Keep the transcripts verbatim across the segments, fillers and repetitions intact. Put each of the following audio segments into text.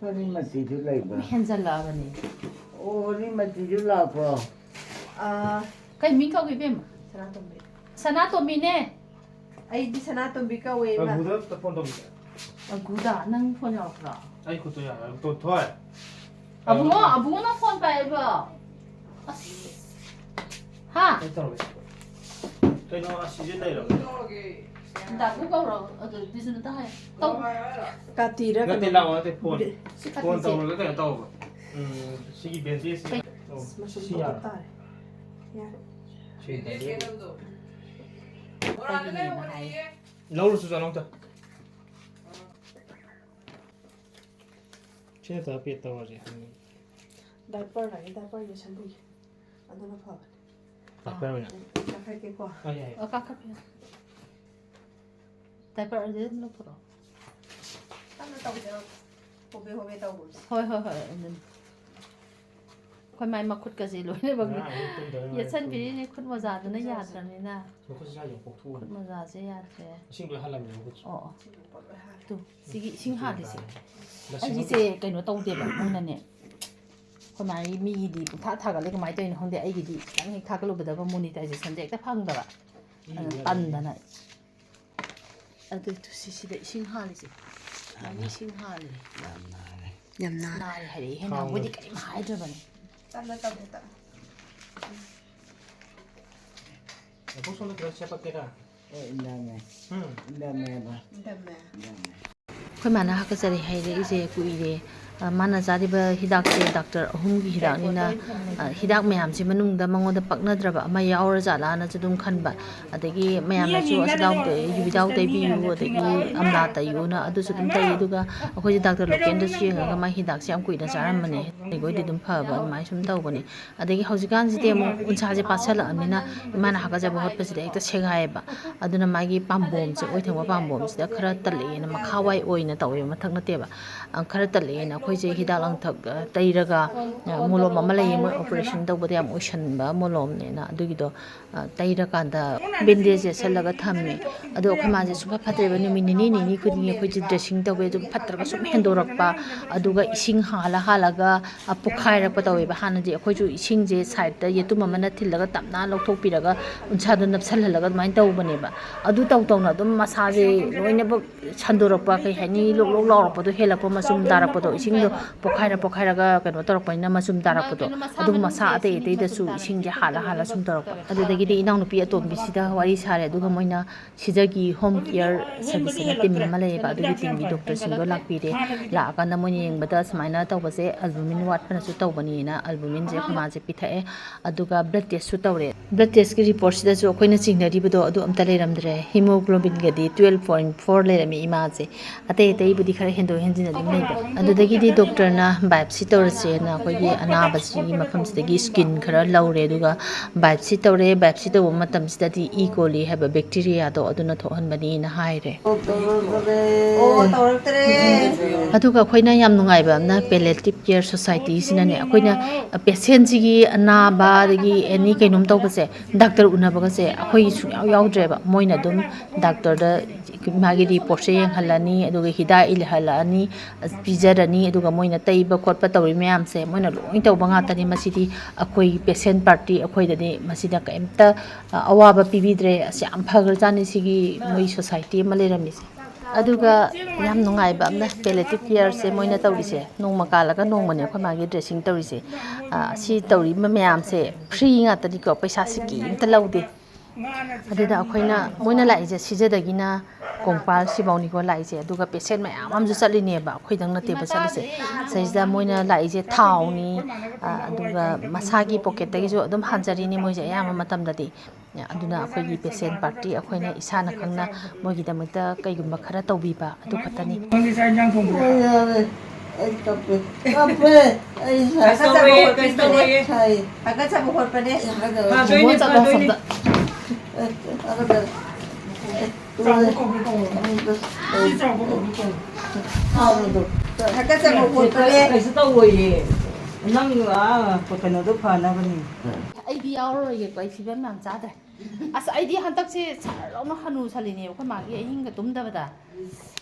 ꯍꯣꯔꯤ ꯃꯆꯤꯁꯨ ꯂꯩꯕ꯭ꯔꯣ? ꯍꯦꯟꯖꯜꯂꯛꯑꯕꯅꯤ꯫ ꯑꯣ, ꯍꯣꯔꯤ ꯃꯆꯤꯁꯨ ꯂꯥꯛꯄ꯭ꯔꯣ? ꯑꯥ, ꯀꯩ ꯃꯤꯡ ꯀꯧꯒꯦ, ꯏꯕꯦꯝꯃ? ꯁꯅꯥꯇꯣꯝꯕꯤ꯫ ꯁꯅꯥꯇꯣꯝꯕꯤꯅꯦ꯫ ꯑꯩꯗꯤ ꯁꯅꯥꯇꯣꯝꯕꯤ ꯀꯧꯋꯦ, ꯏꯃꯥ꯫ ꯑꯒꯨꯗ ꯑꯝꯇ ꯐꯣꯟ ꯇꯧꯕꯤꯌꯨ꯫ ꯑꯒꯨꯗ? ꯅꯪ ꯐꯣꯟ ꯌꯥꯎꯔꯛꯄ꯭ꯔꯣ? ꯑꯩ ꯈꯨꯠꯇꯣ ꯌꯥꯔꯣꯏ꯫ ꯇꯣ-, ꯊꯣꯏ꯫ ꯑꯕꯨꯡꯉꯣ, ꯑꯕꯨꯡꯉꯣ ꯅꯪ ꯐꯣꯟ ꯄꯥꯏꯕ꯭ꯔꯣ? ꯑꯁ꯫ ꯍꯥ? ꯑꯩ ꯇꯧꯔꯒꯦ꯫ ꯀꯩꯅꯣ, ꯑꯁꯤꯁꯦ ꯂꯩꯔꯕ? ꯗꯥꯕꯨ ꯀꯧꯔꯣ꯫ ꯑꯗꯨ ꯕꯤꯖꯨꯅꯗ ꯍꯥꯏ꯫ ꯇꯧ꯫ ꯀꯥꯇꯤꯔ ꯅꯠꯇꯦ, ꯀꯩꯅꯣ? ꯂꯥꯛꯑꯣ, ꯅꯠꯇꯦ, ꯐꯣꯟ꯫ ꯁꯤ ꯐꯣꯟ ꯀꯥꯇꯤꯁꯦ꯫ ꯇꯧꯔꯒ ꯀꯩꯅꯣ ꯇꯧꯕ꯫ ꯎꯝ, ꯁꯤꯒꯤ ꯕꯦꯟꯗꯦꯖꯁꯦ꯫ ꯀꯩ? ꯑꯣ, ꯃꯆꯨꯝ ꯁꯤ ꯌꯥꯔꯦ꯫ ꯇꯥꯔꯦ꯫ ꯌꯥꯔꯦ꯫ ꯁꯤ ꯕꯦꯟꯗꯦꯖ꯫ ꯀꯩꯒꯤꯅꯦꯅ ꯍꯥꯏꯌꯦ꯫ ꯂꯧꯔꯨꯆꯣ ꯆꯠꯂꯣ ꯑꯝꯇ꯫ ꯁꯤ ꯅꯠꯇ꯭ꯔꯒ ꯄꯦꯠ ꯇꯧꯔꯁꯦ꯫ ꯗꯥꯏꯄꯔ ꯂꯩ, ꯗꯥꯏꯄꯔꯁꯦ ꯁꯦꯝꯕꯤꯒꯦ꯫ ꯑꯗꯨꯅ ꯐꯕꯅꯦ꯫ ꯗꯥꯏꯄꯔ ꯑꯣꯏꯅ? ꯑꯥ, ꯀꯥꯈꯠꯀꯦꯀꯣ꯫ ꯑꯥ, ꯌꯥꯏ, ꯌꯥꯏ꯫ ꯑꯣ, ꯀꯥꯈꯠꯄꯤꯌꯣ꯫ ꯗꯥꯏꯄꯔ ꯑꯗꯨꯗ ꯑꯗꯨꯝ ꯂꯧꯊꯣꯔꯛꯑꯣ꯫ ꯇꯞꯅ ꯇꯧꯁꯦ꯫ ꯍꯣꯕꯦ ꯍꯣꯕꯦ ꯇꯧꯒꯨꯝꯁꯦ꯫ ꯍꯣꯏ, ꯍꯣꯏ, ꯍꯣꯏ, ꯑꯗꯨꯅꯤ꯫ ꯑꯩꯈꯣꯏ ꯃꯥꯏ ꯃꯈꯨꯠꯀꯁꯦ ꯂꯣꯏꯅꯃꯛ ꯉꯔꯥꯡ ꯑꯍꯤꯡ ꯇꯨꯝꯗꯕꯩ ꯃꯥꯏ ꯌꯦꯠꯁꯟꯕꯤꯔꯤꯅꯦ, ꯈꯨꯠ ꯃꯣꯖꯥꯗꯨꯅ ꯌꯥꯗ꯭ꯔꯕꯅꯤꯅ꯫ ꯃꯈꯨꯠꯁꯦ ꯁ꯭ꯋꯥꯏꯗ ꯄꯣꯛꯊꯣꯛꯑꯒ꯫ ꯈꯨꯠ ꯃꯣꯖꯥꯁꯦ ꯌꯥꯗ꯭ꯔꯦ꯫ ꯏꯁꯤꯡ ꯂꯣꯏ ꯍꯜꯂꯝꯃꯦ ꯃꯈꯨꯠꯁꯦ꯫ ꯑꯣ, ꯑꯣ꯫ ꯇꯨ, ꯁꯤꯒꯤ ꯏꯁꯤꯡ ꯍꯥꯜꯂꯤꯁꯦ꯫ ꯂꯁꯤꯡ ꯑꯩꯒꯤꯁꯦ ꯀꯩꯅꯣ ꯇꯧꯗꯦꯕ, ꯃꯣꯏꯅꯅꯦ꯫ ꯑꯩꯈꯣꯏ ꯃꯥꯒꯤ ꯃꯤꯒꯤꯗꯤ ꯄꯨꯡꯊꯥ ꯊꯥꯒꯠꯂꯦ, ꯀꯃꯥꯏꯅ ꯇꯧꯔꯤꯅꯣ ꯈꯪꯗꯦ, ꯑꯩꯒꯤꯗꯤ ꯈꯤꯇꯪ ꯍꯦꯛ ꯊꯥꯒꯠꯂꯨꯕꯗꯒ ꯃꯣꯅꯤꯇꯥꯏꯖꯦꯁꯟꯁꯦ ꯍꯦꯛꯇ ꯐꯪꯗꯕ꯫ ꯑꯗꯨꯅ ꯇꯟꯗꯅ꯫ ꯑꯗꯨ ꯇꯨ ꯁꯤ-, ꯁꯤꯗ ꯏꯁꯤꯡ ꯍꯥꯜꯂꯤꯁꯦ꯫ ꯌꯥꯝ ꯏꯁꯤꯡ ꯍꯥꯜꯂꯤ꯫ ꯌꯥꯝ ꯅꯥꯔꯦ꯫ ꯌꯥꯝ ꯅꯥꯔꯦ꯫ ꯅꯥꯔꯦ ꯍꯥꯏꯔꯛꯑꯦ ꯍꯦꯟꯅ꯫ ꯊꯥꯎꯅ꯫ ꯃꯣꯏꯗꯤ ꯀꯔꯤꯝ ꯍꯥꯏꯗ꯭ꯔꯕꯅꯦ꯫ ꯇꯞꯅ ꯇꯞꯅ ꯇꯞꯅ꯫ ꯅꯕꯨꯡ ꯁꯣꯝꯗ ꯈꯔ ꯁꯦꯠꯄꯛꯀꯦꯔꯥ? ꯍꯣꯏ, ꯏꯟꯗꯝꯃꯦ꯫ ꯎꯝ꯫ ꯏꯟꯗꯝꯃꯦꯕ꯫ ꯏꯟꯗꯝꯃꯦ꯫ ꯏꯟꯗꯝꯃꯦ꯫ ꯑꯩꯈꯣꯏ ꯃꯥꯅ ꯍꯥꯀꯠꯆꯔꯦ ꯍꯥꯏꯔꯛꯏꯁꯦ ꯀꯨꯏꯔꯦ꯫ ꯑ, ꯃꯥꯅ ꯆꯥꯔꯤꯕ ꯍꯤꯗꯥꯛꯁꯦ ꯗꯥꯛꯇꯔ ꯑꯍꯨꯝꯒꯤ ꯍꯤꯗꯥꯛꯅꯤꯅ, ꯑ, ꯍꯤꯗꯥꯛ ꯃꯌꯥꯝꯁꯤ ꯃꯅꯨꯡꯗ ꯃꯉꯣꯟꯗ ꯄꯛꯅꯗ꯭ꯔꯕ ꯑꯃ ꯌꯥꯎꯔ ꯖꯥꯠꯂꯥꯅꯁꯨ ꯑꯗꯨꯝ ꯈꯟꯕ꯫ ꯑꯗꯒꯤ ꯃꯌꯥꯝꯅꯁꯨ ꯑꯁꯤꯗꯥꯎ ꯇꯩ-, ꯌꯨꯕꯤꯗꯥꯎ ꯇꯩꯕꯤꯌꯨ, ꯑꯗꯒꯤ ꯑꯝꯂꯥ ꯇꯩꯌꯨꯅ ꯑꯗꯨꯁꯨ ꯑꯗꯨꯝ ꯇꯩ꯫ ꯑꯗꯨꯒ ꯑꯩꯈꯣꯏꯁꯦ ꯗꯥꯛꯇꯔ ꯂꯣꯀꯦꯟꯗꯁꯨ ꯌꯦꯡꯉꯒ ꯃꯥ ꯍꯤꯗꯥꯛꯁꯦ ꯌꯥꯝ ꯀꯨꯏꯅ ꯆꯥꯔꯝꯕꯅꯦ, ꯂꯩꯕꯣꯏꯗꯤ ꯑꯗꯨꯝ ꯐꯕ, ꯑꯗꯨꯃꯥꯏꯅ ꯁꯨꯝ ꯇꯧꯕꯅꯦ꯫ ꯑꯗꯒꯤ ꯍꯧꯖꯤꯛꯀꯥꯟꯁꯤꯗꯤ ꯑꯃꯨꯛ ꯎꯟꯁꯥꯁꯦ ꯄꯥꯁꯜꯂꯛꯑꯃꯤꯅ ꯏꯃꯥꯅ ꯍꯥꯀꯠꯆꯕ ꯍꯣꯠꯄꯁꯤꯗ ꯍꯦꯛꯇ ꯁꯦꯒꯥꯏꯌꯦꯕ꯫ ꯑꯗꯨꯅ ꯃꯥꯒꯤ ꯄꯥꯝꯕꯣꯝꯁꯦ, ꯑꯣꯏ ꯊꯪꯕ ꯄꯥꯝꯕꯣꯝꯁꯤꯗ ꯈꯔ ꯇꯜꯂꯛꯑꯦꯅ, ꯃꯈꯥꯋꯥꯏ ꯑꯣꯏꯅ ꯇꯧꯋꯦꯕ, ꯃꯊꯛ ꯅꯠꯇꯦꯕ꯫ ꯑ, ꯈꯔ ꯇꯜꯂꯛꯑꯦꯅ ꯑꯩꯈꯣꯏꯁꯦ ꯍꯤꯗꯥꯛ ꯂꯥꯡꯊꯛ, ꯑ, ꯇꯩꯔꯒ, ꯑ, ꯃꯣꯂꯣꯝ ꯑꯃ ꯂꯩꯌꯦ, ꯃꯣꯏ operation ꯇꯧꯕꯗ ꯌꯥꯝ ꯑꯣꯏꯁꯟꯕ ꯃꯣꯂꯣꯝꯅꯦꯅ, ꯑꯗꯨꯒꯤꯗꯣ, ꯑ, ꯇꯩꯔꯀꯥꯟꯗ bandage ꯌꯦꯠꯁꯜꯂꯒ ꯊꯝꯃꯦ꯫ ꯑꯗꯣ ꯑꯩꯈꯣꯏ ꯃꯥꯁꯦ ꯁꯨꯡꯐꯠ ꯐꯠꯇ꯭ꯔꯦꯕ꯫ ꯅꯨꯃꯤꯠ ꯅꯤꯅꯤ, ꯅꯤꯅꯤ ꯈꯨꯗꯤꯡꯒꯤ ꯑꯩꯈꯣꯏꯁꯦ dressing ꯇꯧꯋꯦ, ꯑꯗꯨꯝ ꯐꯠꯇ꯭ꯔꯒ ꯁꯨꯝ ꯍꯦꯟꯗꯣꯔꯛꯄ, ꯑꯗꯨꯒ ꯏꯁꯤꯡ ꯍꯥꯜꯂ ꯍꯥꯜꯂꯒ, ꯑ, ꯄꯣꯛꯈꯥꯏꯔꯛꯄ ꯇꯧꯋꯦꯕ꯫ ꯍꯥꯟꯅꯗꯤ ꯑꯩꯈꯣꯏꯁꯨ ꯏꯁꯤꯡꯁꯦ side ꯌꯦꯇꯨꯝ ꯑꯃꯅ ꯊꯤꯜꯂꯒ ꯇꯞꯅ ꯂꯧꯊꯣꯛꯄꯤꯔꯒ ꯎꯟꯁꯥꯗꯣ ꯅꯞꯁꯜꯍꯜꯂꯒ ꯑꯗꯨꯃꯥꯏꯅ ꯇꯧꯕꯅꯦꯕ꯫ ꯑꯗꯨ ꯇꯧ ꯇꯧꯅ ꯑꯗꯨꯝ ꯃꯁꯥꯁꯦ ꯂꯣꯏꯅꯃꯛ ꯁꯟꯗꯣꯔꯛꯄ, ꯀꯩ ꯍꯥꯏꯅꯤ, ꯂꯣꯛ ꯂꯣꯛ ꯂꯥꯎꯔꯛꯄꯗꯣ ꯍꯦꯜꯂꯛꯄ, ꯃꯆꯨꯝ ꯇꯥꯔꯛꯄꯗꯣ, ꯏꯁꯤꯡꯗꯣ ꯄꯣꯛꯈꯥꯏꯔ ꯄꯣꯛꯈꯥꯏꯔꯒ ꯀꯩꯅꯣ ꯇꯧꯔꯛꯄꯅꯤꯅ, ꯃꯆꯨꯝ ꯇꯥꯔꯛꯄꯗꯣ, ꯑꯗꯨꯒ ꯃꯁꯥ ꯑꯇꯩ ꯑꯇꯩꯗꯁꯨ ꯏꯁꯤꯡꯁꯦ ꯍꯥꯜꯂ ꯍꯥꯜꯂ ꯁꯨꯝ ꯇꯧꯔꯛꯄ꯫ ꯑꯗꯨꯗꯒꯤꯗꯤ ꯏꯅꯥꯎꯅꯨꯄꯤ ꯑꯇꯣꯝꯕꯤꯁꯤꯗ ꯋꯥꯔꯤ ꯁꯥꯔꯦ, ꯑꯗꯨꯒ ꯃꯣꯏꯅ ꯁꯤꯗꯒꯤ home care service ꯑꯅ team ꯑꯃ ꯂꯩꯌꯦꯕ, ꯑꯗꯨꯒꯤ teamꯒꯤ doctorꯁꯤꯡꯗꯣ ꯂꯥꯛꯄꯤꯔꯦ꯫ ꯂꯥꯛꯑꯀꯥꯟꯗ ꯃꯣꯏꯅ ꯌꯦꯡꯕꯗ ꯁꯨꯃꯥꯏꯅ ꯇꯧꯕꯁꯦ albumin ꯋꯥꯠꯄꯅꯁꯨ ꯇꯧꯕꯅꯤꯅ albuminꯁꯦ ꯑꯩꯈꯣꯏ ꯃꯥꯁꯦ ꯄꯤꯊꯛꯑꯦ꯫ ꯑꯗꯨꯒ blood testꯁꯨ ꯇꯧꯔꯦ꯫ Blood testꯀꯤ reportꯁꯤꯗꯁꯨ ꯑꯩꯈꯣꯏꯅ ꯆꯤꯡꯅꯔꯤꯕꯗꯣ ꯑꯗꯨ ꯑꯝꯇ ꯂꯩꯔꯝꯗ꯭ꯔꯦ꯫ Hemoglobinꯒꯗꯤ twelve point four ꯂꯩꯔꯝꯃꯤ ꯏꯃꯥꯁꯦ꯫ ꯑꯇꯩ ꯑꯇꯩꯕꯨꯗꯤ ꯈꯔ ꯍꯦꯟꯗꯣꯛ ꯍꯦꯟꯖꯤꯟ ꯑꯗꯨꯝ ꯂꯩꯕ꯫ ꯑꯗꯨꯗꯒꯤꯗꯤ doctorꯅ biopsy ꯇꯧꯔꯁꯦꯅ ꯑꯩꯈꯣꯏꯒꯤ ꯑꯅꯥꯕꯁꯤꯒꯤ ꯃꯐꯝꯁꯤꯗꯒꯤ skin ꯈꯔ ꯂꯧꯔꯦ, ꯑꯗꯨꯒ biopsy ꯇꯧꯔꯦ꯫ Biopsy ꯇꯧꯕ ꯃꯇꯝꯁꯤꯗꯗꯤ E. coli ꯍꯥꯏꯕ bacteriaꯗꯣ ꯑꯗꯨꯅ ꯊꯣꯛꯍꯟꯕꯅꯤꯅ ꯍꯥꯏꯔꯦ꯫ ꯑꯣ, ꯇꯧꯔꯛꯇ꯭ꯔꯦ꯫ ꯑꯗꯨꯒ ꯑꯩꯈꯣꯏꯅ ꯌꯥꯝ ꯅꯨꯡꯉꯥꯏꯕ ꯑꯃꯅ Palliative Care Societyꯁꯤꯅꯅꯦ, ꯑꯩꯈꯣꯏꯅ patientꯁꯤꯒꯤ ꯑꯅꯥꯕ, ꯑꯗꯒꯤ any ꯀꯩꯅꯣꯝ ꯇꯧꯕꯁꯦ, doctor ꯎꯅꯕꯒꯁꯦ ꯑꯩꯈꯣꯏ ꯁꯨꯡꯌꯥꯎ ꯌꯥꯎꯗ꯭ꯔꯦꯕ꯫ ꯃꯣꯏꯅ ꯑꯗꯨꯝ doctorꯗ ꯃꯥꯒꯤ reportꯁꯦ ꯌꯦꯡꯍꯜꯂꯅꯤ, ꯑꯗꯨꯒ ꯍꯤꯗꯥꯛ ꯏꯜꯍꯜꯂꯛꯑꯅꯤ, ꯄꯤꯖꯔꯅꯤ, ꯑꯗꯨꯒ ꯃꯣꯏꯅ ꯇꯩꯕ ꯈꯣꯠꯄ ꯇꯧꯔꯤ ꯃꯌꯥꯝꯁꯦ ꯃꯣꯏꯅ ꯂꯣꯏ ꯇꯧꯕ ꯉꯥꯛꯇꯅꯤ꯫ ꯃꯁꯤꯗꯤ ꯑꯩꯈꯣꯏ patient party ꯑꯩꯈꯣꯏꯗꯗꯤ ꯃꯁꯤꯗ ꯀꯩꯝꯇ, ꯑ, ꯑꯋꯥꯕ ꯄꯤꯕꯤꯗ꯭ꯔꯦ꯫ ꯑꯁ, ꯌꯥꯝ ꯐꯈ꯭ꯔꯖꯥꯠꯅꯤ ꯁꯤꯒꯤ ꯃꯣꯏ society ꯑꯃ ꯂꯩꯔꯝꯃꯤꯁꯦ꯫ ꯑꯗꯨꯒ ꯌꯥꯝ ꯅꯨꯡꯉꯥꯏꯕ ꯑꯃꯅ Palliative Careꯁꯦ ꯃꯣꯏꯅ ꯇꯧꯔꯤꯁꯦ, ꯅꯣꯡꯃ ꯀꯥꯜꯂꯒ ꯅꯣꯡꯃꯅꯦ ꯑꯩꯈꯣꯏ ꯃꯥꯒꯤ dressing ꯇꯧꯔꯤꯁꯦ꯫ ꯑ, ꯁꯤ ꯇꯧꯔꯤꯕ ꯃꯌꯥꯝꯁꯦ free ꯉꯥꯛꯇꯅꯤꯀꯣ, ꯄꯩꯁꯥꯁꯤ ꯀꯩꯝꯇ ꯂꯧꯗꯦ꯫ ꯑꯗꯨꯗ ꯑꯩꯈꯣꯏꯅ, ꯃꯣꯏꯅ ꯂꯥꯛꯏꯁꯦ ꯁꯤꯖꯗꯒꯤꯅ ꯀꯣꯡꯄꯥꯜ ꯁꯤꯐꯥꯎꯅꯤꯀꯣ ꯂꯥꯛꯏꯁꯦ, ꯑꯗꯨꯒ patient ꯃꯌꯥꯝ ꯑꯃꯁꯨ ꯆꯠꯂꯤꯅꯦꯕ, ꯑꯩꯈꯣꯏꯗꯪ ꯅꯠꯇꯦꯕ ꯆꯠꯂꯤꯁꯦ꯫ ꯁꯤꯗꯩꯁꯤꯗ ꯃꯣꯏꯅ ꯂꯥꯛꯏꯁꯦ ꯊꯥꯎꯅꯤ, ꯑ, ꯑꯗꯨꯒ ꯃꯁꯥꯒꯤ pocketꯇꯒꯤꯁꯨ ꯑꯗꯨꯝ ꯍꯥꯟꯖꯔꯤꯅꯤ ꯃꯣꯏꯁꯦ ꯑꯌꯥꯝꯕ ꯃꯇꯝꯗꯗꯤ꯫ ꯑꯗꯨꯅ ꯑꯩꯈꯣꯏꯒꯤ patient party ꯑꯩꯈꯣꯏꯅ ꯏꯁꯥꯅ ꯈꯪꯅ ꯃꯣꯏꯒꯤꯗꯃꯛꯇ ꯀꯩꯒꯨꯝꯕ ꯈꯔ ꯇꯧꯕꯤꯕ ꯑꯗꯨ ꯈꯛꯇꯅꯤ꯫ ꯅꯪꯗꯤ ꯆꯥꯛ ꯏꯟꯖꯥꯡ ꯊꯣꯡꯕ꯭ꯔꯣ? ꯍꯣꯏ, ꯌꯥꯔꯦ꯫ ꯑꯩ ꯀꯞꯄꯦ꯫ ꯀꯞꯄꯦ꯫ ꯑꯩ ꯁꯥꯏ꯫ ꯀꯩꯁꯨ ꯇꯧꯔꯣꯏꯌꯦ, ꯀꯩꯁꯨ ꯇꯧꯔꯣꯏꯌꯦ꯫ ꯁꯥꯏ꯫ ꯍꯥꯀꯠꯆꯕ ꯈꯣꯠꯄꯅꯦ꯫ ꯍꯥꯀꯠꯆꯕ꯫ ꯐꯗꯣꯏꯅꯦ, ꯆꯠꯂꯣ ꯐꯗꯣꯏꯅꯦ꯫ ꯑꯁꯣꯝꯗ꯫ ꯑꯦ, ꯍꯥꯀꯠꯆꯔꯦ꯫ ꯑꯦ, ꯆꯥꯎꯕ ꯀꯧꯒꯦ ꯇꯧꯔꯣ꯫ ꯑꯁꯣꯝꯗ꯫ ꯁꯤ ꯆꯥꯎꯕ ꯀꯧꯒꯦ ꯇꯧꯔꯣ꯫ ꯐꯥꯕꯗꯣ꯫ ꯍꯥꯀꯠꯆꯕ ꯈꯣꯠꯄꯅꯦ꯫ ꯀꯩꯁꯨ ꯇꯧꯔꯣꯏꯌꯦ꯫ ꯅꯪ, ꯑꯥ, ꯀꯩꯅꯣꯗꯣ ꯐꯅꯕꯅꯤ꯫ ꯑꯩꯗꯤ ꯌꯥꯎꯔꯔꯣꯏꯒꯦꯀꯣ, ꯑꯩ ꯐꯤꯕꯝ ꯌꯥꯝ ꯆꯥꯗ꯭ꯔꯦ꯫ ꯑꯁ, ꯑꯩꯗꯤ ꯍꯟꯗꯛꯁꯦ ꯁꯥꯔ ꯂꯥꯎꯅ ꯍꯅꯨꯁꯜꯂꯤꯅꯦ, ꯑꯩꯈꯣꯏ ꯃꯥꯒꯤ ꯑꯍꯤꯡꯒ ꯇꯨꯝꯗꯕꯗ꯫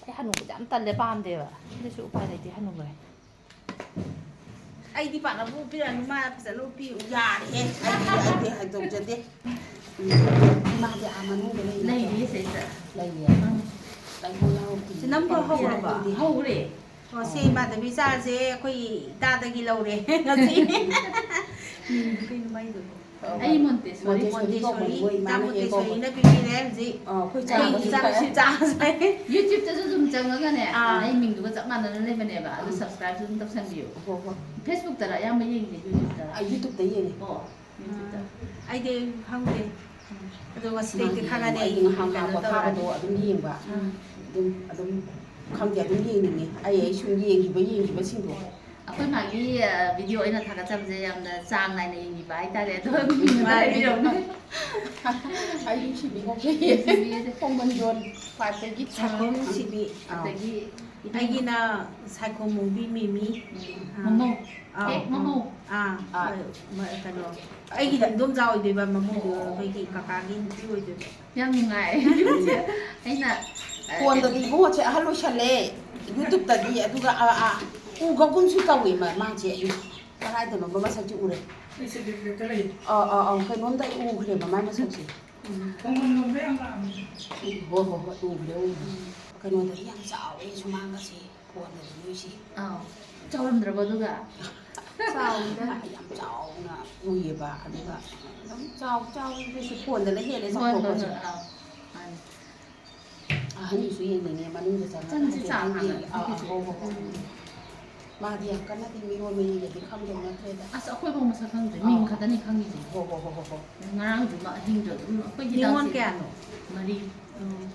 ꯑꯩ ꯍꯅꯨꯕꯁꯦ ꯌꯥꯝ ꯇꯜꯂꯦ, ꯄꯥꯝꯗꯦꯕ꯫ ꯑꯗꯨꯁꯨ ꯎꯄꯥꯏ ꯂꯩꯇꯦ, ꯍꯅꯨꯈ꯭ꯔꯦ꯫ ꯑꯩꯗꯤ ꯄꯥꯛꯅꯕꯨ ꯎꯞꯄꯤꯔꯛꯑꯅꯨ, ꯃꯥ ꯐꯖꯅ ꯎꯞꯄꯤꯌꯨ꯫ ꯌꯥꯔꯦꯍꯦ, ꯑꯩꯗꯤ, ꯑꯩꯗꯤ ꯍꯥꯏꯗꯣꯛꯆꯗꯦ꯫ ꯎꯝ, ꯏꯃꯥꯗꯤ ꯑꯥ ꯃꯅꯨꯡꯗ ꯂꯩ ꯅꯠꯇ꯭ꯔꯣ? ꯂꯩꯔꯤꯌꯦ ꯁꯤꯗꯩꯗ꯫ ꯂꯩꯌꯦ꯫ ꯎꯝ꯫ ꯀꯩꯅꯣ ꯌꯥꯎꯔꯛꯇꯦ꯫ ꯁꯤ ꯅꯝꯕ ꯍꯧꯔꯕꯣ? ꯍꯧꯔꯦ꯫ ꯑꯣ, ꯁꯤ ꯏꯃꯥꯟꯅꯕꯤ ꯆꯥꯁꯦ ꯑꯩꯈꯣꯏ ꯏꯇꯥꯗꯒꯤ ꯂꯧꯔꯦ ꯉꯁꯤ꯫ ꯃꯤꯡꯗꯤ ꯀꯩꯅꯣ ꯃꯥꯏꯗꯨꯕꯣ? ꯑꯩ ꯃꯣꯟꯇꯦꯁꯣꯔꯤ꯫ ꯃꯣꯟꯇꯦꯁꯣꯔꯤ ꯀꯧꯕꯅꯤ, ꯃꯣꯏ ꯏꯇꯥ ꯏꯃꯥꯅ ꯍꯦꯛ ꯃꯣꯟꯇꯦꯁꯣꯔꯤꯅ ꯀꯧꯕꯅꯤ꯫ ꯄꯤꯕꯤꯔꯦ ꯍꯧꯖꯤꯛ꯫ ꯑꯥ, ꯑꯩꯈꯣꯏ ꯑꯩ ꯆꯥꯕꯁꯨ ꯏꯆꯥꯅꯨꯄꯤ ꯆꯥꯁꯦ꯫ YouTube-ꯇꯁꯨ ꯑꯗꯨꯝ ꯆꯪꯉꯒꯅꯦ, ꯑꯥ꯫ ꯑꯩ ꯃꯤꯡꯗꯨꯒ ꯆꯞ ꯃꯥꯟꯅꯅ ꯂꯩꯕꯅꯦꯕ, ꯑꯗꯨ ꯑꯥ꯫ Subscribe-ꯁꯨ ꯑꯗꯨꯝ ꯇꯧꯁꯟꯕꯤꯌꯨ꯫ ꯍꯣ, ꯍꯣ꯫ Facebook-ꯇꯔ ꯑꯌꯥꯝꯕ ꯌꯦꯡꯉꯤꯁꯦ, YouTube-ꯇꯔ? ꯑꯥ, YouTube-ꯇ ꯌꯦꯡꯉꯦ꯫ ꯑꯣ, YouTube-ꯇ꯫ ꯑꯩꯗꯤ ꯈꯪꯗꯦ꯫ ꯑꯗꯣ ꯉꯁꯤꯗꯩꯗꯤ ꯈꯪꯉꯅꯤ ꯑꯩ ꯑꯩꯗꯤ ꯉꯥꯏꯍꯥꯛ ꯉꯥꯏꯍꯥꯛ ꯀꯩꯅꯣ ꯄꯣꯊꯥꯕꯗꯣ ꯇꯧꯔꯅꯤ꯫ ꯑꯗꯨꯝ ꯌꯦꯡꯕ꯫ ꯎꯝ꯫ ꯑꯗꯨꯝ, ꯑꯗꯨꯝ ꯈꯪꯗꯦ, ꯑꯗꯨꯝ ꯌꯦꯡꯅꯤꯡꯉꯦ꯫ ꯑꯩ, ꯑꯩ ꯁꯨꯝ ꯌꯦꯡꯈꯤꯕ, ꯌꯦꯡꯈꯤꯕꯁꯤꯡꯗꯣ꯫ ꯑꯩꯈꯣꯏ ꯃꯥꯒꯤ, ꯑ, video ꯑꯩꯅ ꯊꯥꯒꯠꯆꯕꯁꯦ ꯌꯥꯝꯅ ꯆꯥꯡ ꯅꯥꯏꯅ ꯌꯦꯡꯕꯤꯕ ꯍꯥꯏꯇꯥꯔꯦ꯫ ꯑꯗꯣ ꯃꯥꯅꯦ꯫ ꯍꯥꯏꯕꯤꯔꯛꯎꯅꯦ꯫ ꯑꯩ ꯅꯨꯡꯁꯤꯕꯤꯍꯧꯗꯦ꯫ ꯅꯨꯡꯁꯤꯕꯤꯍꯧꯗꯦ꯫ ꯈꯣꯡꯃꯟꯖꯣꯟ five-ꯇꯒꯤ꯫ ꯁꯥꯈꯣꯝ ꯅꯨꯡꯁꯤꯕꯤ꯫ ꯑꯥ꯫ ꯑꯗꯒꯤ ꯏꯕꯦꯝꯃ꯫ ꯑꯩꯒꯤꯅ ꯁꯥꯏꯈꯣꯝ ꯃꯨꯕꯤ ꯃꯤꯃꯤ꯫ ꯎꯝ꯫ ꯑꯥ꯫ ꯃꯃꯧ꯫ ꯑꯥ, ꯍꯦꯛ ꯃꯃꯧ꯫ ꯑꯥ, ꯑꯥ꯫ ꯃ-, ꯃ-, ꯀꯩꯅꯣ, ꯑꯩꯒꯤꯗꯤ ꯏꯟꯗꯣꯝꯆꯥ ꯑꯣꯏꯗꯣꯏꯕ, ꯃꯃꯧꯗꯣ ꯑꯣ꯫ ꯑꯩꯈꯣꯏꯒꯤ ꯀꯀꯥꯒꯤ ꯅꯨꯄꯤ ꯑꯣꯏꯗꯣꯏꯕ꯫ ꯌꯥꯝ ꯅꯨꯡꯉꯥꯏ꯫ ꯑꯩꯅ, ꯑ, ꯐꯣꯟꯗꯗꯤ ꯏꯕꯨꯡꯉꯣ ꯁꯦ ꯑꯍꯜ ꯑꯣꯏꯁꯜꯂꯦ꯫ YouTube-ꯇꯗꯤ ꯑꯗꯨꯒ, ꯑ, ꯑ, ꯎꯒꯒꯨꯝꯁꯨ ꯇꯧꯋꯦ ꯃꯥ-, ꯃꯥꯁꯦ ꯑꯩ ꯀꯗꯥꯏꯗꯅꯣꯝꯕ ꯃꯁꯛꯁꯦ ꯎꯔꯦ꯫ ꯑꯩ ꯁꯦꯀ꯭ꯔꯦꯇꯔꯤꯌꯦꯠꯇ ꯂꯩ꯫ ꯑ, ꯑ, ꯑ, ꯀꯩꯅꯣꯝꯗ ꯑꯩ ꯎꯈ꯭ꯔꯦꯕ ꯃꯥꯏ ꯃꯁꯛꯁꯦ꯫ ꯎꯝ, ꯈꯣꯡꯃꯟ ꯂꯣꯝꯗ ꯌꯥꯝ ꯂꯥꯛꯑꯝꯃꯤ꯫ ꯍꯣꯏ, ꯍꯣꯏ, ꯍꯣꯏ, ꯎꯈ꯭ꯔꯦ, ꯎꯈ꯭ꯔꯦ꯫ ꯎꯝ꯫ ꯀꯩꯅꯣꯗꯗꯤ ꯌꯥꯝ ꯆꯥꯎꯋꯦ ꯁꯨꯃꯥꯡꯒꯁꯦ꯫ ꯐꯣꯟꯗꯗꯤ ꯅꯣꯏꯁꯤ꯫ ꯑꯥꯎ꯫ ꯆꯥꯎꯔꯝꯗ꯭ꯔꯕꯣ ꯑꯗꯨꯒ? ꯆꯥꯎꯋꯤꯗ꯫ ꯌꯥꯝ ꯆꯥꯎꯅ ꯎꯏꯌꯦꯕ, ꯑꯗꯨꯒ ꯑꯗꯨꯝ ꯆꯥꯎ-, ꯆꯥꯎꯋꯤ ꯑꯗꯨꯁꯨ ꯐꯣꯟꯗꯅ ꯍꯦꯜꯂꯦ ꯍꯣꯏ, ꯍꯣꯏ, ꯆꯥꯎꯊꯣꯛꯄꯁꯦ꯫ ꯍꯣꯏ, ꯑꯥꯎ꯫ ꯃꯥꯅꯤ꯫ ꯑꯍꯟꯒꯤꯁꯨ ꯌꯦꯡꯅꯤꯡꯉꯦ, ꯃꯅꯨꯡꯗ ꯆꯪꯉꯒ ꯆꯪꯁꯤ ꯍꯥꯏꯐꯦꯠꯇꯪ ꯆꯥꯎꯅ ꯌꯦꯡꯒꯦ꯫ ꯑꯥ, ꯑꯥ, ꯍꯣ, ꯍꯣ, ꯍꯣ꯫ ꯎꯝ꯫ ꯃꯥꯗꯤ ꯌꯥꯝ ꯀꯟꯅꯗꯤ ꯃꯤꯔꯣꯟ ꯃꯔꯤꯒꯗꯤ ꯈꯪꯗꯧ ꯅꯠꯇ꯭ꯔꯦꯗ꯫ ꯑꯁ, ꯑꯩꯈꯣꯏꯐꯥꯎ ꯃꯁꯛ ꯈꯪꯗ꯭ꯔꯦ, ꯃꯤꯡ ꯑꯥ꯫ ꯈꯛꯇꯅꯤ ꯈꯪꯉꯤꯁꯦ꯫ ꯍꯣ, ꯍꯣ, ꯍꯣ, ꯍꯣ, ꯍꯣ꯫ ꯉꯔꯥꯡꯁꯨ ꯃꯥ ꯑꯍꯤꯡꯗ ꯑꯗꯨꯝ ꯑꯩꯈꯣꯏ ꯅꯤꯉꯣꯜ ꯍꯤꯗꯥꯛꯁꯦ ꯀꯌꯥꯅꯣ? ꯃꯔꯤ꯫ ꯎꯝ꯫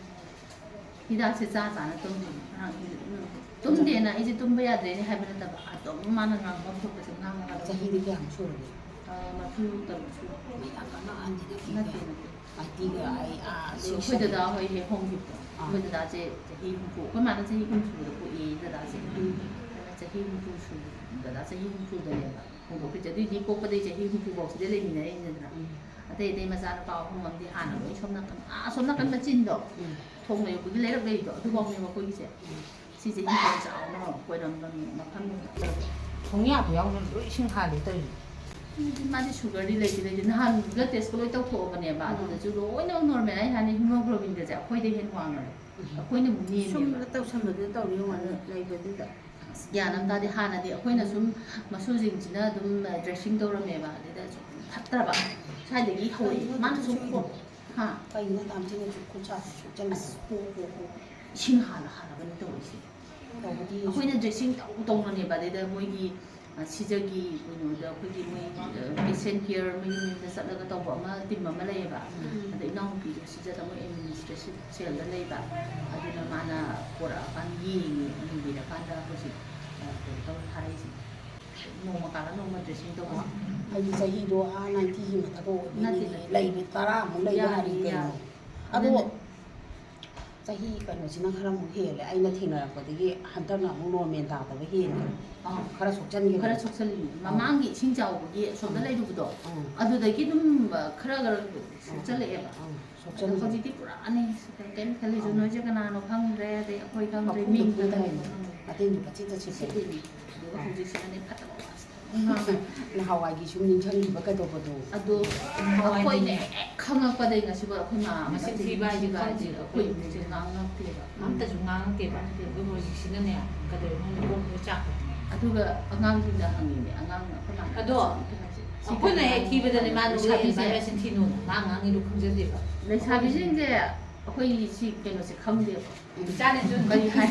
ꯍꯤꯗꯥꯛꯁꯦ ꯆꯥ ꯆꯥꯅ ꯇꯨꯝꯗꯣꯏꯅꯦ꯫ ꯉꯔꯥꯡ ꯑꯍꯤꯡ ꯑꯗꯨꯝ ꯇꯨꯝꯗꯦꯅ ꯑꯩꯁꯦ ꯇꯨꯝꯕ ꯌꯥꯗ꯭ꯔꯦꯅꯦ ꯍꯥꯏꯕ ꯅꯠꯇꯕ, ꯑꯗꯨꯝ ꯃꯥꯅ ꯉꯥꯡꯐꯝ ꯊꯣꯛꯄꯁꯦ ꯉꯥꯡꯉꯒ ꯑꯗꯨꯝ꯫ ꯆꯍꯤꯗꯤ ꯀꯌꯥꯃꯨꯛ ꯁꯨꯔꯒꯦ? ꯑ, ꯃꯔꯤꯐꯨ ꯇꯔꯨꯛ ꯁꯨꯔꯦ꯫ ꯌꯥꯝ ꯀꯟꯅ ꯑꯍꯟꯗꯤ ꯅꯠꯇꯦ꯫ ꯅꯠꯇꯦ, ꯅꯠꯇꯦ꯫ ꯑꯩꯗꯤ ꯑꯩ, ꯑꯥ, ꯑꯗꯣ ꯑꯩꯈꯣꯏ ꯁꯤꯛꯁꯇꯤ꯫ ꯗꯗꯥ ꯍꯣꯏ ꯍꯦꯛ ꯍꯣꯡꯈꯤꯕꯗꯣ꯫ ꯑꯥ꯫ ꯑꯩꯈꯣꯏ ꯗꯗꯥꯁꯦ ꯆꯍꯤ ꯍꯨꯝꯐꯨ, ꯑꯩꯈꯣꯏ ꯃꯥꯅ ꯆꯍꯤ ꯀꯨꯟ ꯁꯨꯕꯗ ꯄꯣꯛꯏ ꯗꯗꯥꯁꯦ꯫ ꯎꯝ꯫ ꯆꯍꯤ ꯍꯨꯝꯐꯨ ꯁꯨ-, ꯗꯗꯥ ꯆꯍꯤ ꯍꯨꯝꯐꯨꯗꯅꯦꯕ ꯍꯣꯡꯗꯣꯛꯈ꯭ꯏꯁꯦ꯫ ꯑꯗꯨꯏꯗꯤ ꯄꯣꯛꯄꯗꯩ ꯆꯍꯤ ꯍꯨꯝꯐꯨ ꯐꯥꯎꯁꯤꯗ ꯂꯩꯃꯤꯟꯅꯔꯛꯏꯅꯤꯗꯅ꯫ ꯎꯝ꯫ ꯑꯇꯩ ꯑꯇꯩ ꯃꯆꯥꯅꯨꯄꯥ ꯑꯍꯨꯝ ꯑꯃꯗꯤ ꯍꯥꯟꯅ ꯂꯣꯏ ꯁꯣꯝ ꯅꯥꯀꯟ, ꯑꯥ, ꯁꯣꯝ ꯅꯥꯀꯟ ꯃꯆꯤꯟꯗꯣ, ꯎꯝ꯫ ꯊꯣꯡ ꯂꯩꯔꯛꯄꯒꯤ ꯂꯩꯔꯛ ꯂꯩꯔꯤꯗꯣ, ꯑꯗꯨꯐꯥꯎꯅꯦꯕ ꯑꯩꯈꯣꯏꯒꯤꯁꯦ꯫ ꯎꯝ꯫ ꯁꯤꯁꯦ ꯏꯪꯈꯣꯜ ꯆꯥꯎꯅ ꯀꯣꯏꯔꯝꯕ ꯃꯐꯝꯅꯤ꯫ ꯊꯣꯡꯌꯥꯗ ꯌꯥꯎꯅ ꯂꯣꯏ ꯏꯁꯤꯡ ꯍꯥꯜꯂꯦ ꯇꯧꯔꯤꯁꯦ꯫ ꯎꯝ, ꯃꯥꯗꯤ ꯁꯨꯒꯔꯗꯤ ꯂꯩꯇꯦ, ꯂꯩꯇꯦ꯫ ꯅꯍꯥꯟ ꯕ꯭ꯂꯗ ꯇꯦꯁꯀ ꯂꯣꯏ ꯇꯧꯊꯣꯛꯑꯕꯅꯦꯕ, ꯎꯝ꯫ ꯑꯗꯨꯗꯁꯨ ꯂꯣꯏꯅꯃꯛ ꯅꯣꯔꯃꯦꯜ꯫ ꯑꯩ ꯍꯥꯏꯅ ꯍꯤꯃꯣꯒ꯭ꯂꯣꯕꯤꯟꯒꯁꯦ ꯑꯩꯈꯣꯏꯗꯩ ꯍꯦꯟꯅ ꯋꯥꯡꯉꯦ꯫ ꯎꯝ꯫ ꯑꯩꯈꯣꯏꯅꯕꯨ ꯅꯦꯝꯃꯦꯕ꯫ ꯁꯨꯝꯗ ꯇꯧꯁꯟꯕꯗꯨꯗ ꯇꯧꯔꯤ ꯑꯣꯏꯔꯝꯒꯅꯤ, ꯑꯗꯨ ꯂꯩꯕꯗꯨꯗ꯫ ꯑꯁ, ꯒ꯭ꯌꯥꯟ ꯑꯃ ꯇꯥꯗꯦ꯫ ꯍꯥꯟꯅꯗꯤ ꯑꯩꯈꯣꯏꯅ ꯁꯨꯝ ꯃꯁꯨꯁꯤꯡꯁꯤꯅ ꯑꯗꯨꯝ, ꯑ, ꯗ꯭ꯔꯦꯁꯤꯡ ꯇꯧꯔꯝꯃꯦꯕ, ꯑꯗꯨꯗ ꯁꯨꯝ ꯐꯠꯇ꯭ꯔꯕ꯫ ꯁ꯭ꯋꯥꯏꯗꯒꯤ ꯍꯧꯔꯛꯏ꯫ ꯀꯩꯅꯣ ꯃꯥꯅ ꯁꯨꯝ ꯁꯨꯏꯗꯣ? ꯀꯣ-, ꯍꯥ? ꯀꯩꯅꯣ ꯇꯥꯝꯁꯤꯅ ꯈꯨꯠꯁꯥꯁꯦ ꯁꯨꯛꯆꯜꯂꯤꯁꯦ? ꯑꯁ, ꯄꯣ, ꯄꯣ, ꯄꯣ꯫ ꯏꯁꯤꯡ ꯍꯥꯜꯂ ꯍꯥꯜꯂꯒꯅꯤ ꯇꯧꯔꯤꯁꯦ꯫ ꯇꯧꯕꯗꯤ ꯑꯩꯈꯣꯏꯅ ꯗ꯭ꯔꯦꯁꯤꯡ ꯇꯧ ꯇꯧꯅꯅꯦꯕ, ꯑꯗꯩꯗ ꯃꯣꯏꯒꯤ, ꯑ, ꯁꯤꯖꯒꯤ ꯀꯩꯅꯣꯗ ꯑꯩꯈꯣꯏꯒꯤ ꯃꯣꯏ, ꯑ, ꯄꯦꯁꯦꯟ ꯀꯤꯌꯔ ꯃꯌꯨꯝ ꯃꯌꯨꯝꯗ ꯆꯠꯂꯒ ꯇꯧꯕ ꯑꯃ, ꯇꯤꯝ ꯑꯃ ꯂꯩꯌꯦꯕ꯫ ꯎꯝ꯫ ꯑꯗ ꯏꯅꯥꯎꯅꯨꯄꯤꯗꯣ ꯁꯤꯖꯗ ꯃꯣꯏ ꯑꯦꯗꯃꯤꯅꯤꯁꯇ꯭ꯔꯦꯁꯟ ꯁꯦꯜꯗ ꯂꯩꯕ, ꯑꯗꯨꯅ ꯃꯥꯅ ꯄꯣꯔꯛꯑꯀꯥꯟꯗ ꯌꯦꯡꯉꯦ, ꯌꯦꯡꯕꯤꯔꯀꯥꯟꯗ ꯍꯧꯖꯤꯛ, ꯑ, ꯀꯩꯅꯣ ꯇꯧꯔ ꯊꯥꯔꯛꯏꯁꯦ꯫ ꯅꯣꯡꯃ ꯀꯥꯜꯂ ꯅꯣꯡꯃ ꯗ꯭ꯔꯦꯁꯤꯡ ꯇꯧꯕ꯫ ꯑꯩꯗꯤ ꯆꯍꯤꯗꯣ ꯑꯥ ꯅꯥꯏꯟꯇꯤꯒꯤ ꯃꯊꯛ ꯑꯣꯏꯕꯅꯤꯅꯦ꯫ ꯅꯠꯇꯦ, ꯅꯠꯇꯦ꯫ ꯂꯩꯕ ꯇꯔꯥꯃꯨꯛ ꯂꯩꯕ ꯌꯥꯔꯤ, ꯌꯥꯔꯤ ꯀꯩꯅꯣ꯫ ꯌꯥꯔꯤ꯫ ꯑꯗꯣ ꯑꯗꯨꯅ ꯆꯍꯤ ꯀꯩꯅꯣꯁꯤꯅ ꯈꯔ ꯑꯃꯨꯛ ꯍꯦꯜꯂꯦ꯫ ꯑꯩꯅ ꯊꯦꯡꯅꯔꯛꯄꯗꯒꯤ ꯍꯟꯗꯛꯅ ꯑꯃꯨꯛ ꯅꯣꯔꯃꯦꯜ ꯇꯥꯗꯕ ꯍꯦꯟꯈ꯭ꯔꯦ꯫ ꯑꯥ꯫ ꯈꯔ ꯁꯣꯛꯆꯟꯈ꯭ꯔꯦ꯫ ꯈꯔ ꯁꯣꯛꯆꯜꯂꯤꯅꯦ꯫ ꯑꯥ꯫ ꯃꯃꯥꯡꯒꯤ ꯏꯁꯤꯡ ꯆꯥꯎꯕꯒꯤ ꯑꯁꯣꯝꯗ ꯑꯥ꯫ ꯂꯩꯔꯨꯕꯗꯣ, ꯑꯥ꯫ ꯑꯗꯨꯗꯒꯤ ꯑꯗꯨꯝ, ꯑ, ꯈꯔ ꯈꯔ ꯑꯥ꯫ ꯁꯣꯛꯆꯜꯂꯛꯑꯦꯕ꯫ ꯑꯥ꯫ ꯑꯗꯣ ꯁꯣꯛꯆꯜꯂꯦ꯫ ꯍꯧꯖꯤꯛꯇꯤ ꯄꯨꯔꯥꯅꯤ꯫ ꯀꯩꯝ ꯈꯜꯂꯤꯁꯨ ꯑꯥ꯫ ꯅꯣꯏꯁꯦ ꯀꯅꯥꯅꯣ ꯈꯪꯗ꯭ꯔꯦ, ꯑꯗꯩ ꯑꯩꯈꯣꯏ ꯈꯪꯗ꯭ꯔꯦ, ꯃꯈꯨꯝꯗꯣ ꯃꯤꯡ ꯈꯨꯟꯗꯥꯏꯅꯦ꯫ ꯈꯪꯗ꯭ꯔꯦ꯫ ꯃꯇꯦꯡꯗꯣ ꯄꯆꯤꯠꯇ ꯆꯤꯠꯄꯅꯦ꯫ ꯁꯤꯠꯂꯤꯅꯦ꯫ ꯑꯗꯨꯒ ꯑꯥ꯫ ꯍꯧꯖꯤꯛꯁꯤꯅꯅꯦ ꯐꯠꯇꯕ ꯋꯥꯁꯦ꯫ ꯅꯍꯥꯟꯋꯥꯏꯒꯤ ꯁꯨꯝ ꯅꯤꯡꯁꯤꯡꯈꯤꯕ ꯀꯩꯗꯧꯕꯗꯣ꯫ ꯑꯗꯣ ꯅꯍꯥꯟꯋꯥꯏꯒꯤ ꯑꯩꯈꯣꯏꯅ ꯍꯦꯛ ꯈꯪꯉꯛꯄꯗꯩ ꯉꯁꯤꯐꯥꯎ ꯑꯩꯈꯣꯏ ꯃꯥ ꯃꯁꯤꯡ ꯊꯤꯕ ꯍꯥꯏꯁꯦ ꯈꯪꯗꯦ꯫ ꯑꯩꯈꯣꯏ ꯏꯃꯨꯡꯁꯦ ꯉꯥꯡꯉꯛꯇꯦꯕ꯫ ꯑꯝꯇꯁꯨ ꯉꯥꯡꯉꯛꯇꯦꯕ꯫ ꯉꯥꯡꯉꯛꯇꯦꯕ꯫ ꯑꯗꯨꯕꯨ ꯍꯧꯖꯤꯛꯁꯤꯅꯅꯦ ꯀꯩꯗꯧꯔꯤꯅꯣ ꯈꯪꯗꯦ, ꯀꯣꯛ ꯂꯣꯏ ꯆꯥꯛꯈ꯭ꯔꯦ꯫ ꯑꯗꯨꯒ ꯑꯉꯥꯡꯁꯤꯡꯅ ꯍꯪꯉꯤꯅꯦ, ꯑꯉꯥꯡꯅ ꯑꯩꯈꯣꯏ ꯃꯥꯅ ꯑꯗꯣ ꯁꯤ ꯀꯩꯅꯣ ꯑꯩꯈꯣꯏꯅ ꯍꯦꯛ ꯉꯥꯡꯉꯤ ꯊꯤꯕꯗꯅꯦ ꯃꯥ ꯅꯣꯛꯂꯛꯏꯅꯦ, ꯂꯩꯁꯥꯕꯤꯁꯦ꯫ ꯃꯥꯏ ꯃꯆꯤꯟ ꯊꯤ ꯅꯣꯡꯅ ꯉꯥꯡ ꯉꯥꯡꯉꯤꯗꯣ ꯈꯪꯖꯗꯦꯕ꯫ ꯂꯩꯁꯥꯕꯤꯁꯤꯡꯁꯦ ꯑꯩꯈꯣꯏꯒꯤ ꯁꯤ ꯀꯩꯅꯣꯁꯦ ꯈꯪꯗꯦꯕ꯫ ꯏꯆꯥꯅꯁꯨ ꯀꯔꯤ ꯍꯥꯏ?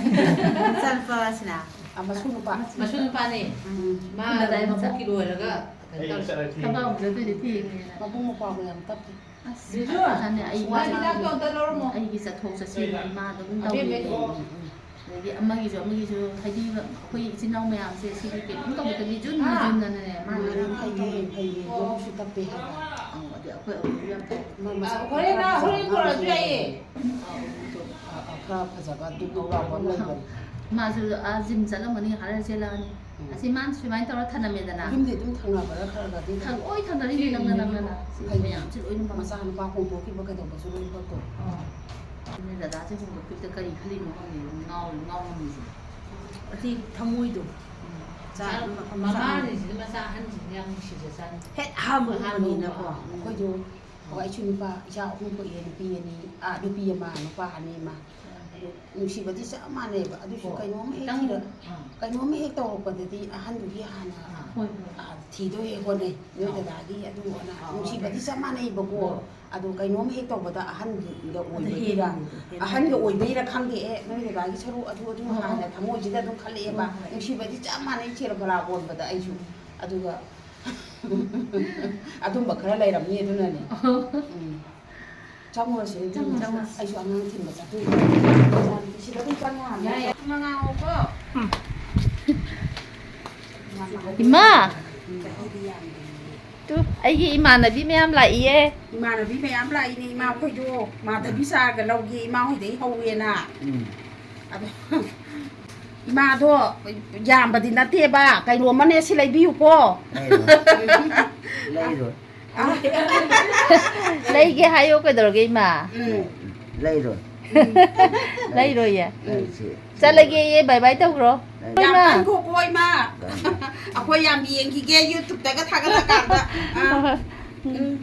ꯏꯆꯥꯅꯨꯄꯥꯁꯤꯅ꯫ ꯑ, ꯃꯁꯨ ꯅꯨꯄꯥ꯫ ꯃꯁꯨ ꯅꯨꯄꯥꯅꯦ꯫ ꯎꯝ꯫ ꯃꯥ ꯈꯨꯟꯗ ꯂꯥꯏ ꯃꯆꯥ꯫ ꯃꯕꯣꯛꯀꯤ ꯂꯣꯏꯔꯒ ꯀꯩꯅꯣ ꯇꯧꯔꯦ꯫ ꯊꯕꯛ ꯑꯃꯨꯛ ꯆꯠꯇꯣꯏꯅꯦ ꯊꯦꯡꯉꯦꯅ꯫ ꯃꯕꯨꯡ ꯃꯧꯄ꯭ꯋꯥꯕꯨ ꯌꯥꯝ ꯇꯞꯄꯤ꯫ ꯑꯁ, ꯕꯤꯖꯨ, ꯐꯖꯅꯦ ꯑꯩ ꯃꯥ ꯍꯤꯗꯥꯛꯇꯣ ꯑꯝꯇ ꯂꯧꯔꯝꯃꯣ꯫ ꯑꯩꯒꯤ ꯆꯠꯊꯣꯛ ꯆꯠꯁꯤꯟ ꯏꯃꯥ ꯑꯗꯨꯝ ꯑꯕꯦꯝꯃ ꯇꯧꯔꯤꯅꯦ꯫ ꯂꯧꯔꯝꯃꯣ꯫ ꯑꯗꯒꯤ ꯑꯃꯒꯤꯁꯨ ꯑꯃꯒꯤꯁꯨ ꯍꯥꯏꯗꯤ ꯑꯩꯈꯣꯏ ꯏꯆꯤꯟ ꯏꯅꯥꯎ ꯃꯌꯥꯝꯁꯦ ꯁꯤꯒꯤ ꯀꯩꯅꯣꯝ ꯇꯧꯕꯗ ꯃꯤꯖꯨꯟ ꯍꯥ? ꯃꯤꯖꯨꯟꯅꯅꯦ ꯃꯥꯅ ꯃꯥꯅ ꯌꯥꯝ ꯐꯩꯌꯦ, ꯇꯧꯔꯤ꯫ ꯐꯩꯌꯦ꯫ ꯃꯕꯨꯛꯁꯨ ꯇꯞꯄꯦ ꯍꯥꯏꯕ꯫ ꯑꯧ, ꯑꯗꯩ ꯑꯩꯈꯣꯏ ꯑꯕꯨꯁꯨ ꯌꯥꯝ ꯐꯩ꯫ ꯃꯥ ꯃꯁꯛ ꯍꯣꯔꯦꯟ ꯈꯔ ꯅꯪ ꯍꯣꯔꯦꯟ ꯐꯖꯕ ꯄꯨꯔꯛꯑꯁꯨ ꯑꯉꯥꯡꯁꯨ ꯌꯥꯏꯌꯦ꯫ ꯂꯩꯕꯅꯦ꯫ ꯑꯧ, ꯑꯕꯨꯗꯣ꯫ ꯑ, ꯑ, ꯈꯔ ꯐꯖꯕ ꯗꯨꯞ ꯗꯨꯞ ꯂꯥꯎꯕ ꯑꯃ ꯂꯩꯕꯅꯦ꯫ ꯃꯥꯁꯨ ꯑꯥ ꯖꯤꯝ ꯆꯠꯂꯝꯃꯅꯤ, ꯍꯔ ꯆꯦꯜꯂꯛꯑꯅꯤ꯫ ꯎꯝ꯫ ꯑꯁꯤ ꯃꯥꯅ ꯁꯨꯃꯥꯏꯅ ꯇꯧꯔ ꯊꯅꯝꯃꯦꯗꯅ꯫ ꯌꯨꯝꯗꯤ ꯑꯗꯨꯝ ꯊꯪꯅꯕꯗ ꯈꯔ ꯈꯔꯗꯤ ꯊꯪ-, ꯂꯣꯏ ꯊꯪꯅꯔꯤꯅꯤ, ꯅꯪꯅ, ꯅꯪꯅ꯫ ꯁꯤ ꯐꯩ꯫ ꯃꯌꯥꯝꯁꯤ ꯂꯣꯏꯅꯃꯛ꯫ ꯃꯆꯥꯅꯨꯄꯥ ꯍꯣꯡꯗꯣꯛꯈꯤꯕ ꯀꯩꯗꯧꯕꯁꯨ ꯂꯣꯏ ꯐꯠꯇꯣ꯫ ꯑꯥ꯫ ꯑꯗꯨꯅꯦ ꯗꯗꯥꯁꯦ ꯍꯣꯡꯗꯣꯛꯈꯤꯕꯗ ꯀꯔꯤ ꯈꯜꯂꯤꯅꯣ ꯈꯪꯗꯦ, ꯉꯥꯎꯔꯤ, ꯉꯥꯎ ꯉꯝꯃꯤꯁꯦ꯫ ꯑꯁꯤ ꯊꯃꯣꯏꯗꯣ꯫ ꯎꯝ꯫ ꯆꯥ-, ꯃꯆꯥ-, ꯃꯆꯥ-, ꯃꯃꯥꯁꯤꯡꯁꯤꯅ ꯃꯆꯥ ꯑꯍꯟꯁꯤꯡꯁꯤꯅ ꯌꯥꯝ ꯅꯨꯡꯁꯤꯖꯖꯥꯠꯅꯤ꯫ ꯍꯦꯛ ꯑꯍꯥꯟꯕ ꯑꯍꯥꯟꯕ ꯎꯕꯅꯤꯅꯀꯣ, ꯎꯕ꯫ ꯎꯝ꯫ ꯑꯩꯈꯣꯏꯁꯨ ꯍꯣꯏ, ꯑꯩꯁꯨ ꯅꯨꯄꯥ, ꯏꯆꯥ ꯑꯍꯨꯝ ꯄꯣꯛꯑꯦ, ꯅꯨꯄꯤ ꯑꯅꯤ, ꯑꯥ, ꯅꯨꯄꯤ ꯑꯃ, ꯅꯨꯄꯥ ꯑꯅꯤ ꯑꯃ꯫ ꯑꯗꯨ ꯅꯨꯡꯁꯤꯕꯗꯤ ꯆꯞ ꯃꯥꯟꯅꯩꯕ꯫ ꯑꯗꯨꯁꯨ ꯍꯣꯏ꯫ ꯀꯩꯅꯣꯝ ꯍꯦꯛ ꯈꯤꯇꯪ, ꯊꯤꯔ-, ꯑꯥ꯫ ꯀꯩꯅꯣꯝ ꯍꯦꯛ ꯇꯧꯔꯛꯄꯗꯗꯤ ꯑꯍꯟꯗꯨꯒꯤ ꯍꯥꯟꯅ, ꯑꯥ, ꯍꯣꯏ, ꯍꯣꯏ꯫ ꯑꯥ, ꯊꯤꯗꯣꯏ ꯍꯦꯛ ꯍꯣꯠꯅꯩ꯫ ꯅꯣꯏ ꯑꯥ꯫ ꯗꯗꯥꯒꯤ ꯑꯗꯨ ꯑꯅ ꯑꯥ, ꯅꯨꯡꯁꯤꯕꯗꯤ ꯍꯣꯏ꯫ ꯆꯞ ꯃꯥꯟꯅꯩꯕꯀꯣ꯫ ꯍꯣꯏ꯫ ꯑꯗꯣ ꯀꯩꯅꯣꯝ ꯍꯦꯛ ꯇꯧꯕꯗ ꯑꯍꯟꯗ ꯑꯗꯨ ꯑꯣꯏꯕꯒꯤꯔ, ꯍꯦꯟꯕꯗꯣ, ꯍꯦꯟꯕꯗꯣ꯫ ꯑꯍꯟꯒ ꯑꯣꯏꯕꯩꯔ ꯈꯪꯗꯦ꯫ ꯑꯦ, ꯅꯣꯏ ꯗꯗꯥꯒꯤ ꯁꯔꯨꯛ ꯑꯗꯨ, ꯑꯗꯨ ꯍꯣꯏ, ꯍꯣꯏ꯫ ꯍꯥꯟꯅ ꯊꯃꯣꯏꯁꯤꯗ ꯑꯗꯨꯝ ꯈꯜꯂꯛꯑꯦꯕ꯫ ꯍꯣꯏ, ꯍꯣꯏ꯫ ꯅꯨꯡꯁꯤꯕꯗꯤ ꯆꯞ ꯃꯥꯟꯅꯩ ꯁꯦꯔ ꯐꯂꯥ ꯀꯣꯟꯕꯗ ꯑꯩꯁꯨ꯫ ꯎꯝ꯫ ꯑꯗꯨꯒ ꯑꯗꯨꯝꯕ ꯈꯔ ꯂꯩꯔꯝꯅꯤ ꯑꯗꯨꯅꯅꯦ꯫ ꯎꯝ꯫ ꯆꯪꯉꯨꯔꯁꯦ ꯑꯗꯨꯗꯤ꯫ ꯆꯪꯉꯨꯔꯁꯦ꯫ ꯑꯩꯁꯨ ꯑꯉꯥꯡ ꯊꯤꯟꯕ ꯆꯠꯇꯣꯏꯅꯦ꯫ ꯁꯤꯗ ꯑꯗꯨꯝ ꯆꯪꯉꯣ ꯍꯥꯏꯕ꯫ ꯌꯥꯏ꯫ ꯉꯥꯡꯉꯛꯑꯣꯀꯣ꯫ ꯏꯃꯥ! ꯇꯨ, ꯑꯩꯒꯤ ꯏꯃꯥꯟꯅꯕꯤ ꯃꯌꯥꯝ ꯂꯥꯛꯏꯌꯦ꯫ ꯏꯃꯥꯟꯅꯕꯤ ꯃꯌꯥꯝ ꯂꯥꯛꯏꯅꯦ, ꯏꯃꯥ ꯑꯩꯈꯣꯏꯗꯣ ꯃꯥꯙꯕꯤ ꯆꯥꯒ ꯂꯧꯒꯦ, ꯏꯃꯥ ꯍꯣꯏꯗꯩ ꯍꯧꯋꯦꯅ꯫ ꯎꯝ꯫ ꯑꯗꯣ, ꯏꯃꯥꯗꯣ ꯌꯥꯝꯕꯗꯤ ꯅꯠꯇꯦꯕ, ꯀꯩꯅꯣꯝꯃꯅꯦ ꯁꯤ ꯂꯩꯕꯤꯌꯨꯀꯣ꯫ ꯂꯩꯔꯣꯏ꯫ ꯂꯩꯔꯣꯏ꯫ ꯂꯩꯒꯦ ꯍꯥꯏꯌꯣ, ꯀꯩꯗꯧꯔꯒꯦ, ꯏꯃꯥ? ꯎꯝ꯫ ꯂꯩꯔꯣꯏ꯫ ꯎꯝ꯫ ꯂꯩꯔꯣꯏꯌꯦ꯫ ꯂꯩꯁꯤ꯫ ꯆꯠꯂꯒꯦꯌꯦ, bye bye ꯇꯧꯈ꯭ꯔꯣ꯫ ꯂꯩ-, ꯌꯥꯝ ꯏꯃꯥ꯫ ꯈꯟꯈꯣꯀꯣ, ꯏꯃꯥ꯫ ꯀꯩꯅꯣ? ꯑꯩꯈꯣꯏ ꯌꯥꯝ ꯌꯦꯡꯈꯤꯒꯦ, YouTube-ꯇꯒ ꯊꯥꯒꯠꯂꯀꯥꯟꯗ꯫ ꯑꯥ꯫ ꯎꯝ꯫